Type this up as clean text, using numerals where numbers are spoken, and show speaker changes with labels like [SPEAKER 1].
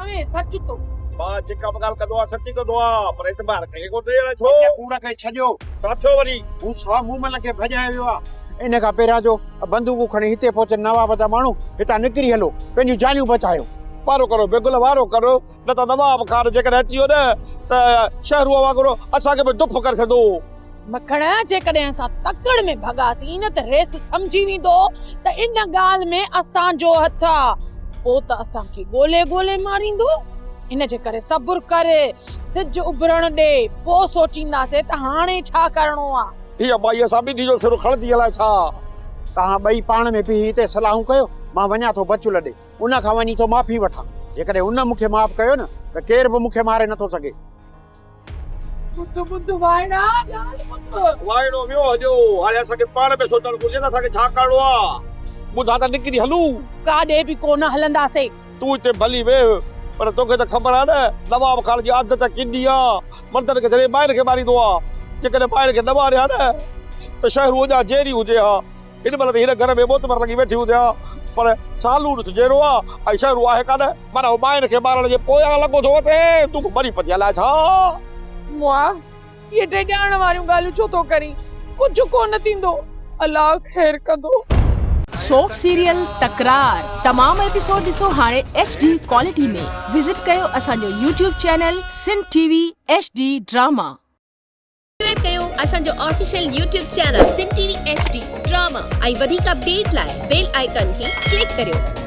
[SPEAKER 1] چوين سچ ٿو.
[SPEAKER 2] مان جيڪا به ڳالهه ڪندو آهيان سچي ڪندو آهيان پر اعتبار ڪنهن کي ڪونه ٿئي الائي ڇو.
[SPEAKER 3] اڃا ڪوڙ کي ڇڏيو.
[SPEAKER 2] ڇا ٿيو وري؟
[SPEAKER 3] هو سامهون کي ڀڄائي ويو آهي. ان کان پهريان جو بندوقون کڻي هتي پهچن نواب جا ماڻهو هتان نڪري هلو پنهنجون جانيون بچايو.
[SPEAKER 2] وارو ڪرو بيگل وارو ڪرو نه ته نواب خان جيڪڏهن اچي ويو نه ته شهروء وانگر اسان کي به ڊپ ڪري ڇڏندو.
[SPEAKER 1] مکڻ، جيڪڏهن اسان تڪڙ ۾ ڀڳاسين نه ته ريس سمجهي ويندو ته ان ڳالهه ۾ اسان جو هٿ آ. پوء ته اسان کي ڳولي ڳولي ماريندو. ان جي ڪري صبر ڪر، سج اڀرڻ ڏي، پوء سوچينداسين ته هاڻي ڇا ڪرڻو آ.
[SPEAKER 2] هيء مائي اسان ٻنهي جو سر کڻندي الائي ڇا.
[SPEAKER 3] توهان ٻئي پاڻ ۾ بيهي هتي صلاحون ڪيو، مان وڃان ٿو بچل ڏي. ان کان وڃي ٿو معافي وٺان. جيڪڏهن ان مون کي معاف ڪيو نه ته ڪير به مون کي ماري نٿو سگهي.
[SPEAKER 1] ٻڌ ٻڌ وائڙا ڳالهه ٻڌ.
[SPEAKER 2] وائڙو ويو هليو. هاڻي اسان کي پاڻ ۾ سوچڻ گهرجي ته اسان کي ڇا ڪرڻو آ. ٻڌا ته نڪري هلون.
[SPEAKER 1] ڪاڏي به ڪو نه هلنداسين.
[SPEAKER 2] تون هتي ڀلي ويهه پر توکي ته خبر آ نه نواب خان جي عادت ڪني آ. مردن کي ڇڏي ماين کي ماريندو آ. جيڪڏهن ماين کي نه ماري ها نه ته شهرو اڃا جيئري هجي ها. هن مهل ته هن گهر ۾ موتمر لڳي ويٺي هوندي ها، پر سالو ڏس جيئرو آ ۽ شهرو آهي ڪانه، معنيٰ هو ماين کي مارڻ جي پويان لڳو ٿو وتي، تون به مري پتي الائي ڇا؟
[SPEAKER 1] مئا، اهي ڊيڄارڻ واريون ڳالهيون ڇو ٿو ڪرين؟ ڪجهه ڪونه ٿيندو، الله خير ڪندو.
[SPEAKER 4] سوپ سيريل تڪرار تمام ايپيسوڊ ڏسو هاڻي ايڇ ڊي ڪوالٽي ۾ وزٽ ڪيو اسان جو YouTube channel Sindh T V H D drama.
[SPEAKER 5] Subscribe ڪيو اسان جو official YouTube channel Sindh T V H D drama ۽ وڌيڪ اپڊيٽ لاء بيل آئيڪان کي ڪلڪ ڪريو.